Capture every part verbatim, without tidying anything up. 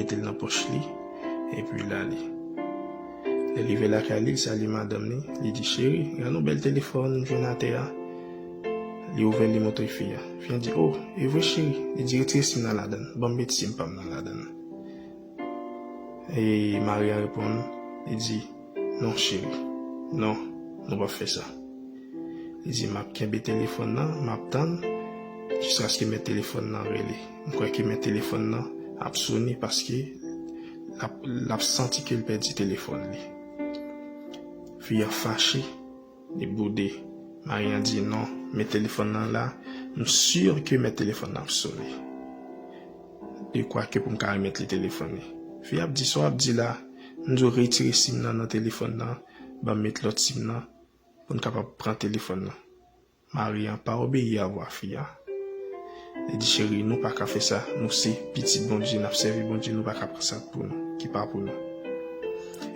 mete l nan pòch li, epi l ale. Lè l rive lakay li, li salye madanm li, li di, "Cheri, gade yon bèl telefòn m jwenn atè a." Li ouvè l, li montre fi a. Fi a di, "O, e vre cheri?" Li di, "Retire sim nan ladann, ban m met sim pa m nan ladann." E mari a reponn, li di, "Non, cheri, non, nou p ap fè sa." Li di, "M ap kenbe telefòn nan, m ap tann jiskaske mèt telefòn nan rele. M kwè ke mèt telefòn nan ap sone paske l ap, l ap santi ke l pèdi telefòn li." Fi a fache, li boude. Mari a di, "Non, mèt telefòn nan la, m si ke mèt telefòn nan ap sone. Dekwa ke pou m ka remèt li telefòn li." Fi a ap di, "Sa w ap di la, m di w retire sim nan nan telefòn nan, ban m met lòt sim nan, pou n kapab pran telefòn nan." Mari a pa obeyi a vwa fi a. Li di, "Cheri, nou pa ka fè sa. Nou se pitit Bondye, n ap sèvi Bondye, nou pa ka pran sa pou nou, ki pa pou nou."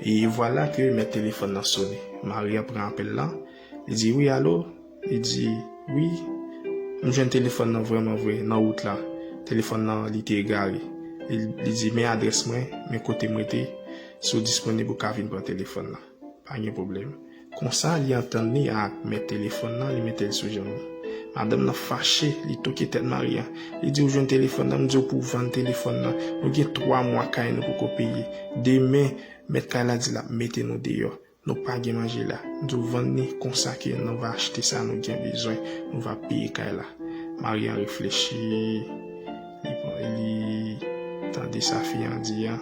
E vwala ke mèt telefòn nan sone. Mari a pran apèl la. Li di, "Wi, alo?" Li di, "Wi, m jwenn telefòn nan vrèman vre, nan wout la. Telefòn nan, li te egare." Li, li di, "Men adrès mwen, men kote m rete. Si w disponib, ou ka vin pran telefòn nan." Pa gen pwoblèm. Konsa, li antann li ak mèt telefòn nan, li mete l sou janm li. Madanm nan fache, li toke tèt mari a. Li di, "Ou jwenn telefòn nan, m di w pou w vann telefòn nan. Nou gen twa mwa kay nou poko peye. Demen, mèt kay la di l ap mete nou deyò. Nou pa gen manje la. M di w vann li, konsa ke nou va achte sa nou gen bezwen. Nou va peye kay la." Mari a reflechi. Li, li tande sa fi an di an.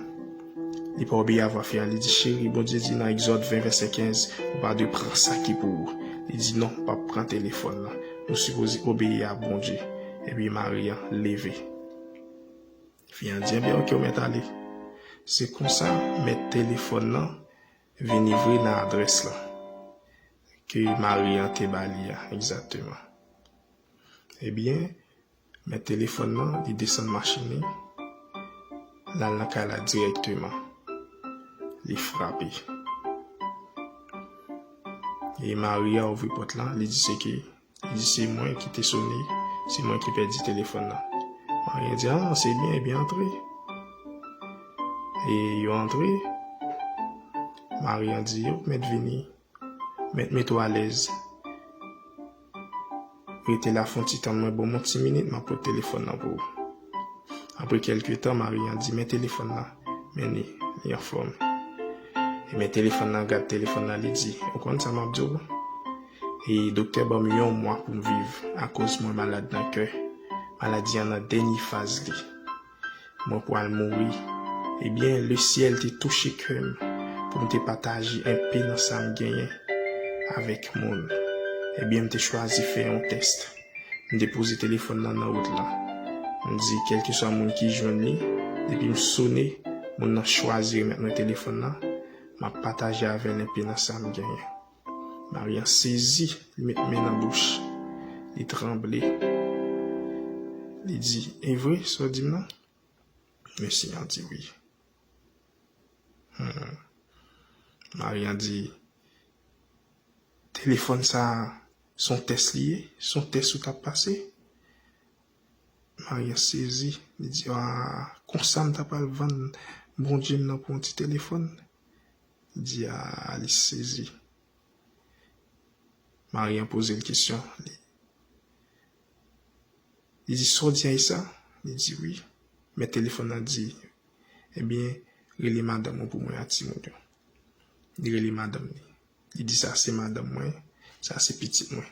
Li pa obeyi a vwa fi a, li di, "Cheri, Bondye di nan Egzòd ven vèsè kenz, ou pa dwe pran sa ki pou ou." Li di, "Non, m p ap pran telefòn nan. Nou sipoze obeyi a Bondye." Epi mari a leve. Fi a di, "Ebyen, oke, ou mèt ale." Se konsa, mèt telefòn nan vin livre nan adrès la ke mari a te ba li a, egzakteman. Ebyen, mèt telefòn nan, li desann machin li, l al nan kay la dirèkteman. Li frape. E mari a ouvri pòt la, li di se ke, li di se mwen ki te sone, se mwen ki pèdi telefòn nan. Mari a di, "A, se byen, ebyen antre." E yo antre, mari a di, "Yo, mèt vini." Mèt mete w alèz. Rete la fè yon ti tann mwen, ban m yon ti minit, m ap pote telefòn nan pou ou. Apre kèlke tan, mari an di, "Men telefòn nan, men li, li anfòm." E men telefòn nan, gad telefòn nan, li di, "Ou konn sa m ap di w? E doktè ban m yon mwa pou m viv, akoz mwen malad nan kè. Maladi an nan dènye faz li. Mwen pral mouri. Ebyen, lesyèl te touche kè m pou m te pataje enpe nan sa m genyen avèk moun. Ebyen, m te chwazi fè yon tès. M depoze telefòn nan nan wout la. M di, kèlkeswa moun ki jwenn li, depi m sone, moun nan chwazi remèt mwen telefòn nan, m ap pataje avè l enpe nan sa m genyen." Mari an sezi, li met men nan bouch, li tranble. Li di, "E vre, sa w di m nan?" Mesye an di wi. Hmm. Mari an di, "Telefòn sa a, se yon tès li ye? Se yon tès ou t ap pase?" Mari an sezi, li di, "A, konsa m ta pral vann Bondye m nan pou yon ti telefòn?" Li di, a, li sezi. Mari an poze l kesyon. Li, li di, "Sa w di a, e sa?" Li di, "Wi." Men telefòn nan di, "Ebyen, rele madanm ou pou mwen ak timoun yo." Li rele madanm li. Li di, "Sa se madanm mwen, sa se pitit mwen."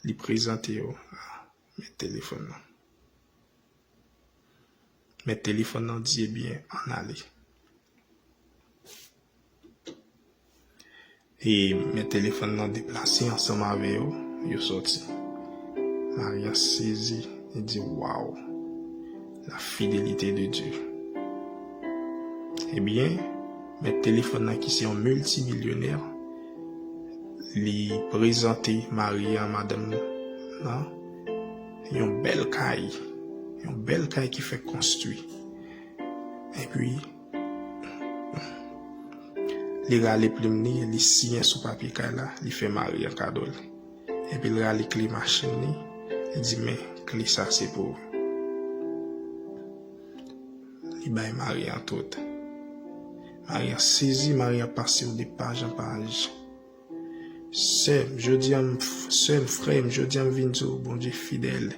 Li prezante yo a men telefòn nan. Men telefòn nan di, "Ebyen, ann ale." E men telefòn nan deplase ansanm avè yo, yo sòti. Mari an sezi, li di, "Waw, la fidélité de Dieu." Ebyen, men telefòn nan ki se yon miltimilyonè, li prezante mari an, madanm nan, yon bèl kay, yon bèl kay ki fèk konstwi. Epi, li rale plim li, li siyen sou papye kay la, li fè mari an kado l. Epi l rale kle machin li, li di, "Men, kle sa se pou ou." li bay mari an tout. Mari an sezi, mari an pase w de paj an paj. Sè m, jodi a m, sè m, frè m, jodi a m vin di w, Bondye fidèl.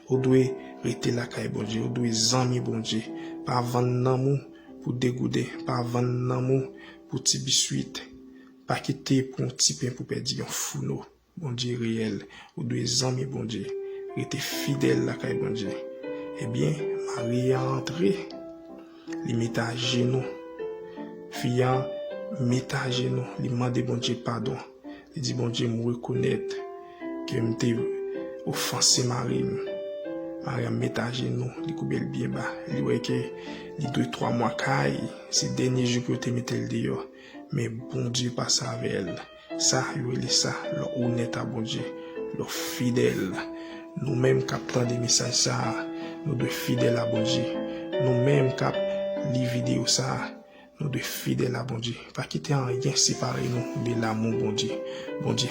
Ou dwe rete lakay Bondye, ou dwe zanmi Bondye. Pa vann nanm ou pou degouden, pa vann nanm ou pou ti biswit. Pa kite pou yon ti pen pou pèdi yon founo. Bondye reyèl, ou dwe zanmi Bondye. Rete fidèl lakay Bondye. Ebyen, mari an antre, li mete ajenou. Fi an mete ajenou, li mande Bondye padon. Li di, Bondye, m rekonèt ke m te ofanse mari m. Mari an mete ajenou, li koube l byen ba. Li wè ke li dwe twa mwa kay, se dènye jou pou yo te mete l deyò. Men Bondye pase avè l. Sa yo rele sa lè w onèt a Bondye, lè w fidèl. Nou menm k ap tande mesaj sa a, nou dwe fidèl a Bondye. Nou menm k ap li videyo sa a, nou dwe fidèl a Bondye. Pa kite anyen separe nou de lanmou Bondye. Bondye